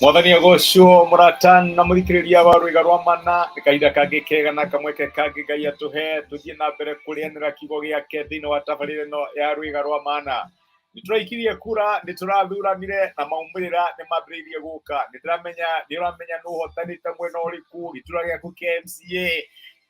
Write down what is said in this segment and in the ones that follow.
Mwathani agocwo mũrata na mũthikĩrĩria wa rwĩga rwa mana. Nĩ kahinda kangĩ kega na kamweke kangĩ Ngai atũhe tũthiĩ na mbere kũrĩanĩra kiugo gĩake thĩinĩ wa tabarĩra ĩno ya rwĩga rwa mana. Nĩ tũraikirie kura, nĩ tũrathuranire na maumĩrĩra nĩ mambĩrĩirie gũka. Nĩ ndĩramenya nĩ ũramenya nũ ũhotanĩte mwena ũrĩkũ, gĩturwa gĩaku kĩa MCA,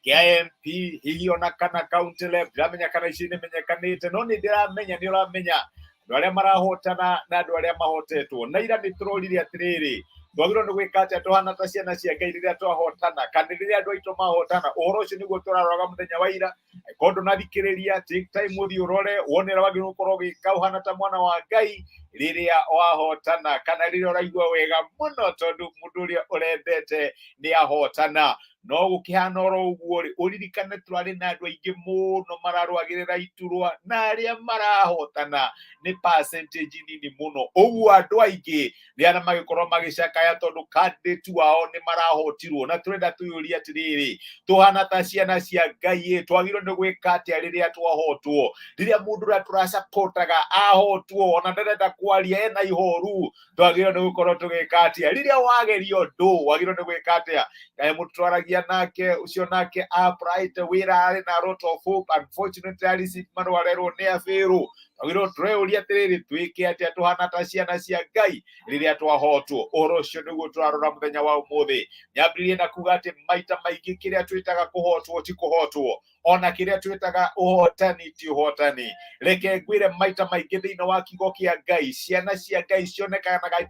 kĩa MP, hihi ona kana county level. Ndiramenya kana ici nĩ menyekanĩte, no nĩ ndĩramenya nĩ ũramenya andũ arĩa marahotana na andũ arĩa mahotetwo. Na ira nĩ tũrorire atĩrĩrĩ, twagĩrĩirwo nĩ gwĩka atĩa tũhana ta ciana cia Ngai rĩrĩa twahotana kana rĩrĩa andũ aitũ mahotana. Ũhoro ũcio nĩguo tũraroraga mũthenya wa ira. Angĩkorwo ndũnathikĩrĩria, take time ũthiĩ ũrore wone ũrĩa wagĩrĩirwo gũkorwo ũgĩka ũhana ta mwana wa Ngai rĩrĩa wahotana kana rĩrĩa ũraigua wega mũno tondũ mũndũ ũrĩa ũrendete nĩ ahotana. No gũkĩhana oro ũguo rĩ, ũririkane tũrarĩ na andũ aingĩ mũno mararũagĩrĩra iturwa na arĩa marahotana nĩ percentage nini mũno. Ũguo andũ aingĩ nĩ arĩa magĩkorwo magĩcakaya tondũ candidate wao nĩ marahotirwo. Na tũrenda twĩyũrie atĩrĩrĩ, tũhana ta ciana cia Ngai ĩ, twagĩrĩirwo nĩ gwĩka atĩa rĩrĩa twahotwo? Rĩrĩa mũndũ ũrĩa tũracapotaga ahotwo, ona ndarenda kwaria, ena ihoru, twagĩrĩirwo nĩ gũkorwo tũgĩka atĩa? Rĩrĩa wageria ũndũ, wagĩrĩirwo nĩ gwĩka atĩa? Kaĩ mũndũ twaragia nake ũcio nake applyte wĩra arĩ na lot of hope, unfortunately a receive marũa arerwo nĩ abĩrwo. Twagĩrĩirwo tũreyũria atĩrĩrĩ, twĩke atĩa tũhana ta ciana cia Ngai rĩrĩa twahotwo? Ũhoro ũcio nĩguo tũrarora mũthenya wa ũmũthĩ. Nyambĩrĩrie na kuga atĩ maita maingĩ kĩrĩa twĩtaga kũhotwo ti kũhotwo, ona kĩrĩa twĩtaga ũhotani ti ũhotani. Reke ngwĩre maita maingĩ thĩinĩ wa kiugo kĩa Ngai, ciana cia Ngai cionekanaga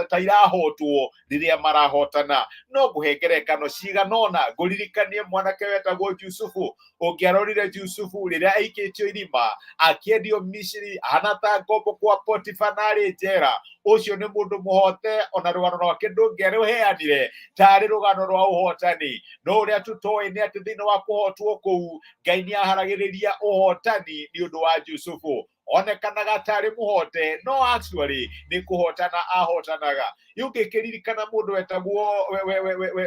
ta irahotwo rĩrĩa marahotana. No ngũhe ngerekano cigana ũna ngũririkanie mwanake wetagwo Jusufu. Ũngĩarorire Jusufu rĩrĩa aikĩtio irima akĩendio Misiri ahana ta ngombo kwa Potifa na arĩ njera, ũcio nĩ mũndũ mũhote, ona rũgano rwake ndũngĩarũheanire tarĩ rũgano rwa ũhotani. No ũrĩa tũtoĩ nĩ atĩ thĩinĩ wa kũhotwo kũu, Ngai nĩ aharagĩrĩria ũhotani nĩ ũndũ wa Jusufu. Onekanaga tarĩ mũhote, no actually nĩ kũhotana ahotanaga. Ũngĩkĩririkana mũndũ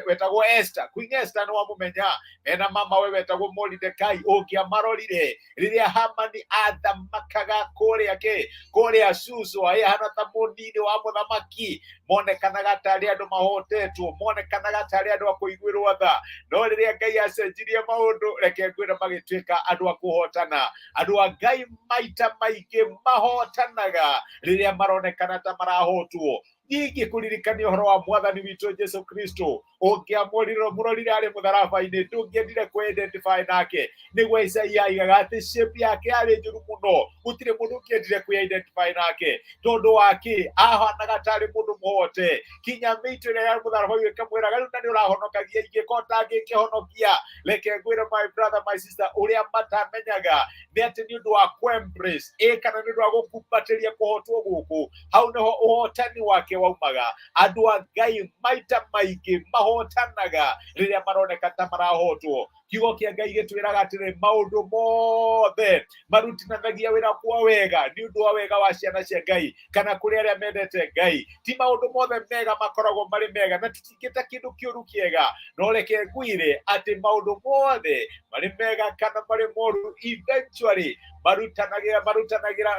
wetagwo Esther, Queen Esther nĩ wamũmenya, ena mama we wetagwo Moridekai. Ũngĩamarorire rĩrĩa Hamani athamakaga kũrĩa kĩ kũrĩa Susa, ahana ta mũnini wa mũthamaki, monekanaga tarĩ andũ mahotetwo, monekanaga tarĩ andũ a kũiguĩrwo tha. No rĩrĩa Ngai acenjirie maũndũ, reke ngwĩre magĩtuĩka andũ a kũhotana. Andũ a Ngai maita maingĩ mahotanaga rĩrĩa maronekana ta marahotwo. Ningĩ kũririkania ũhoro wa mwathani witũ Jesu Kristo, ũngĩamũrire mũrorire arĩ mũtharaba-inĩ, ndũngĩendire kũ-identify nake. Nĩguo Isaia aigaga atĩ shape yake yarĩ njũru mũno, gũtirĩ mũndũ ũngĩendire kũ-identify nake. Tondũ wa kĩ? Ahanaga tarĩ mũndũ mũhote. Kinya mĩitũ ĩrĩa ya mũtharaba-inĩ ĩkamwĩraga rĩu na nĩ ũrahonokagia ingĩ ko ũtangĩkĩhonokia. Reke ngwĩre my brother, my sister, ũrĩa matamenyaga nĩ atĩ nĩ ũndũ wa kũ-embrace, ĩ kana nĩ ũndũ wa gũkumbatĩria kũhotwo gũkũ, hau nĩho ũhotani wake waumaga. Andũ a Ngai maita maingĩ mahotanaga rĩrĩa maroneka ta marahotwo. Kiugo kĩa Ngai gĩtwĩraga atĩrĩ, maũndũ mothe marutinanagia wĩra kwa wega nĩ ũndũ wa wega wa ciana cia Ngai kana kũrĩ arĩa mendete Ngai. Ti maũndũ mothe mega makoragwo marĩ mega, na tũtingĩta kĩndũ kĩũru kĩega, no reke ngwĩre atĩ maũndũ mothe marĩ mega kana marĩ moru, eventually marutanagĩra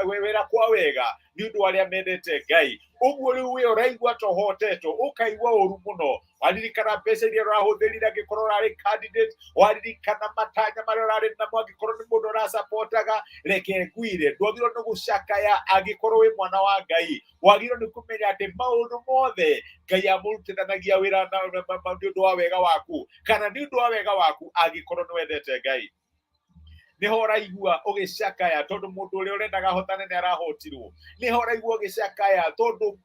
wĩra kwa wega nĩ ũndũ wa arĩa mendete Ngai. Ũguo rĩu we ũraigua ta ũhotetwo, ũkaigua ũru mũno, waririkana mbeca iria ũrahũthĩrire angĩkorwo ũrarĩ candidate, waririkana matanya marĩa ũrarĩ namo angĩkorwo nĩ mũndũ ũracapotaga. Reke ngwĩre, ndwagĩrĩirwo nĩ gũcakaya angĩkorwo wĩ mwana wa Ngai. Wagĩrĩirwo nĩ kũmenya atĩ maũndũ mothe Ngai amũrutithanagia wĩra nĩ ũndũ wa wega waku, kana nĩ ũndũ wa wega waku angĩkorwo nĩ wendete Ngai. Nĩho ũraigua ũgĩcakaya tondũ mũndũ ũrĩa ũrendaga ahotane nĩ arahotirwo. Nĩho ũraigua ũgĩcakaya tondũ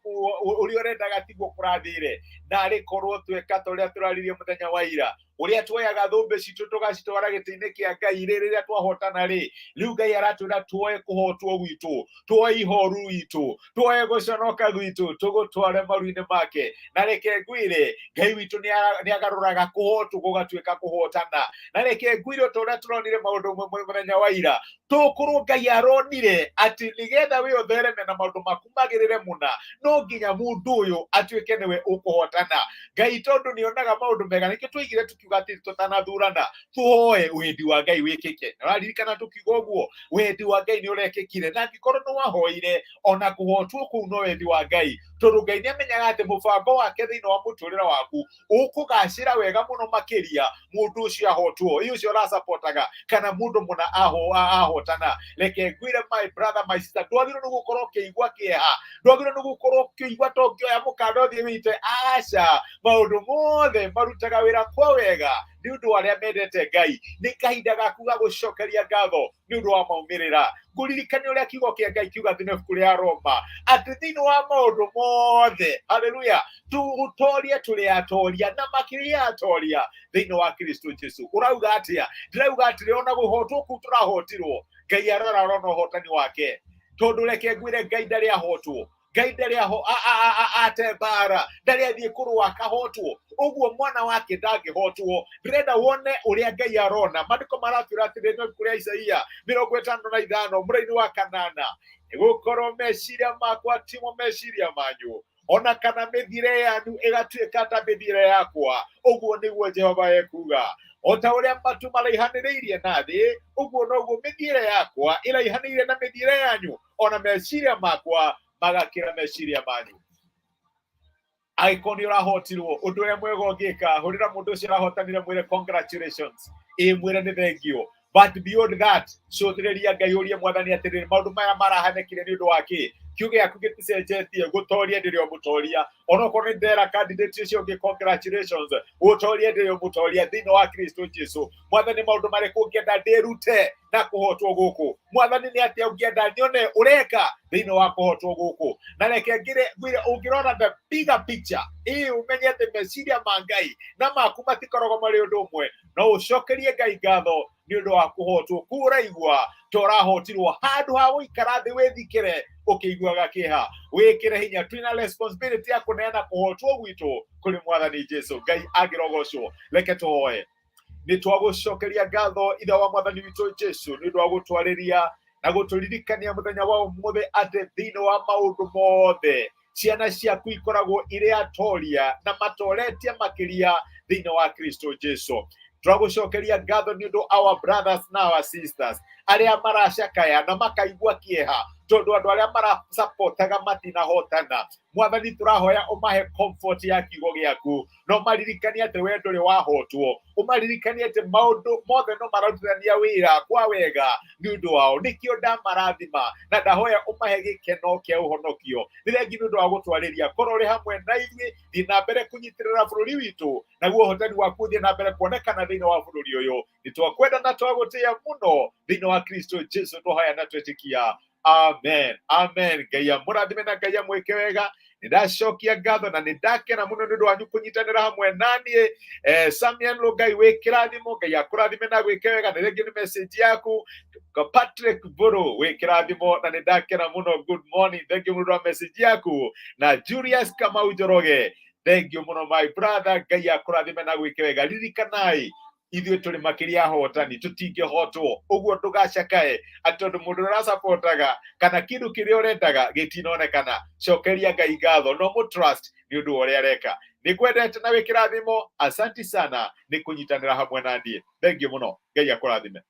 ũrĩa ũrendaga tiguo kũrathire. Narĩ korwo tweka ta ũrĩa tũraririe mũthenya wa ira, ũrĩa tuoyaga thũmbĩ citũ tũgacitwara gĩtĩ-inĩ kĩa Ngai rĩ, rĩrĩa twahotana rĩ, rĩu Ngai aratwĩra tuoe kũhotwo gwitũ, tuoe ihoru gwitũ, tuoe gũconoka gwitũ, tũgũtware maru-inĩ make. Na reke ngwĩre, Ngai witũ nĩ agarũraga kũhotwo gũgatuĩka kũhotana. Na reke ngwĩre ta ũrĩa tũronire maũndũ mũthenya wa ira, tũkorwo Ngai aronire atĩ nĩgetha we ũthereme na maũndũ maku magĩrĩre mũna, no nginya mũndũ ũyũ atuĩke nĩwe ũkũhotana. Ngai tondũ nĩ onaga maũndũ mega, nĩkĩo twaigire tũkiuga atĩ tũtanathurana tũhoe wendi wa Ngai wĩkĩke. Na ũraririkana tũkiuga ũguo, wendi wa Ngai nĩ ũrekĩkire, na angĩkorwo nĩ wahoire ona kũhotwo kũu no wendi wa Ngai, Tondũ Ngai nĩ amenyaga atĩ mũbango wake thĩinĩ wa mũtũrĩre waku ũkũgacĩra wega mũno makĩria mũndũ ũcio ahotwo, ĩ ũcio ũracapotaga kana mũndũ mũna ahotana. Reke ngwĩre, my brother, my sister, ndwagĩrĩirwo nĩ gũkorwo ũkĩigua kĩeha, ndwagĩrĩirwo nĩ gũkorwo ũkĩigua ta ũngĩoya mũkanda ũthiĩ wĩite. Aca, maũndũ mothe marutaga wĩra kwa wega nĩ ũndũ wa arĩa mendete Ngai. Nĩ kahinda gaku ga gũcokeria ngatho nĩ ũndũ wa maumĩrĩra. Ngũririkania ũrĩa kiugo kĩa Ngai kiuga thĩinĩ wa ibuku rĩa Roma, atĩ thĩinĩ wa maũndũ mothe, haleluya, tũtorie tũrĩ atoria na makĩria atoria thĩinĩ wa Kristo Jesu. Ũrauga atĩa? Ndĩrauga atĩrĩ, ona gũhotwo kũu tũrahotirwo, Ngai arora arona ũhotani wake. Tondũ reke ngwĩre, Ngai ndarĩ ahotwo, Ngai ndarĩ aho ate mbara, ndarĩ athiĩ kũrũa akahotwo. Ũguo mwana wake ndangĩhotwo. Ndĩrenda wone ũrĩa Ngai arona. Maandĩko maratwĩra atĩrĩ no ibuku rĩa Isaia 55 mũraini wa 8, nĩgũkorwo meciria makwa timo meciria manyu, ona kana mĩthiĩre yanyu ĩgatuĩka ta mĩthiĩre yakwa, ũguo nĩguo Jehova ekuga. O ta ũrĩa matu maraihanĩrĩirie na thĩ, ũguo noguo mĩthiĩre yakwa ĩraihanĩire na mĩthiĩre yanyu, ona meciria makwa magakĩra meciria manyu. Angĩkorwo nĩ ũrahotirwo, ũndũ ũrĩa mwega ũngĩka, hũrĩra mũndũ ũcio ũrahotanire, mwĩre congratulations, ĩ mwĩre nĩ thengio. But beyond that, cũthĩrĩria Ngai, ũrie Mwathani atĩrĩrĩ, maũndũ maya marahanĩkire nĩ ũndũ wa kĩ? Kiugo gĩaku gĩticenjetie, gũtoria ndĩrĩ o mũtoria. Onokorwo nĩ ndera candidate ũcio ũngĩ congratulations, gũtoria ndĩrĩ o mũtoria thĩinĩ wa Kristo Jesu. Mwathani, maũndũ marĩkũ ũngĩenda ndĩrute na kũhotwo gũkũ? Mwathani, nĩ atĩa ũngĩenda nyone ũreka thĩinĩ wa kũhotwo gũkũ? Na reke ngĩre ngwĩre, ũngĩrora the bigger picture, ĩ ũmenye atĩ meciria ma Ngai na maku matikoragwo marĩ ũndũ ũmwe. No ũcokerie Ngai ngatho nĩ ũndũ wa kũhotwo kũu ũraigua ta ũrahotirwo, handũ ha gũikara thĩ wĩthikĩre ũkĩiguaga kĩeha. Wĩkĩre hinya, twĩna responsibility ya kũneana kũhotwo gwitũ kũrĩ Mwathani Jesu. Ngai angĩrogocwo. Reke tũhoe. Nĩ twagũcokeria ngatho, Ithe wa Mwathani witũ Jesu, nĩ ũndũ wa gũtwarĩria na gũtũririkania mũthenya wa ũmũthĩ atĩ thĩinĩ wa maũndũ mothe ciana ciaku ikoragwo irĩ atoria na matoretie makĩria thĩinĩ wa Kristo Jesu. Twagũcokeria ngatho nĩ ũndũ our brothers na our sisters arĩa maracakaya na makaigua kĩeha tondũ andũ arĩa marasapotaga matinahotana. Mwathani, tũrahoya ũmahe comfort ya kiugo gĩaku, no maririkanie atĩ we ndũrĩ wahotwo, ũmaririkanie atĩ maũndũ mothe no mararutithania wĩra kwa wega nĩ ũndũ wao. Nĩkĩo ndamarathima na ndahoya ũmahe gĩkeno kĩa ũhonokio. Nĩ thengi nĩ ũndũ wa gũtwarĩria, korwo ũrĩ hamwe na ithuĩ, thiĩ na mbere kũnyitĩrĩra bũrũri witũ, naguo ũhotani waku ũthiĩ na mbere kuonekana thĩinĩ wa bũrũri ũyũ. Nĩ twakwenda na twagũtĩĩa mũno thĩinĩ wa Kristo Jesu twahoya na twetĩkia, amen, amen. Ngai amũrathime na Ngai amwĩke wega. Nĩ ndacokia ngatho na nĩ ndakena mũno nĩ ũndũ wanyu kũnyitanĩra hamwe naniĩ. Samian Ngai wĩ kĩrathimo, Ngai akũrathime na gwĩke wega. Nĩ rĩngĩ nĩ message yaku. Patrick Mburu wĩ kĩrathimo na nĩ ndakena mũno. Good morning, thank you mũno wa message yaku. Na Julius Kamau Njoroge, thank you mũno, my brother. Ngai akũrathime na gwĩke wega. Ririkanai, ithuĩ tũrĩ makĩria ahotani, tũtingĩhotwo. Ũguo ndũgacakae atĩ tondũ mũndũ ũrĩa ũracapotaga kana kĩndũ kĩrĩa ũrendaga gĩtinonekana. Cokeria Ngai ngatho, no mũ trust nĩ ũndũ wa ũrĩa areka. Nĩ ngwendete na wĩ kĩrathimo. Asanti sana nĩ kũnyitanĩra hamwe na niĩ. Thank you mũno, Ngai akũrathime.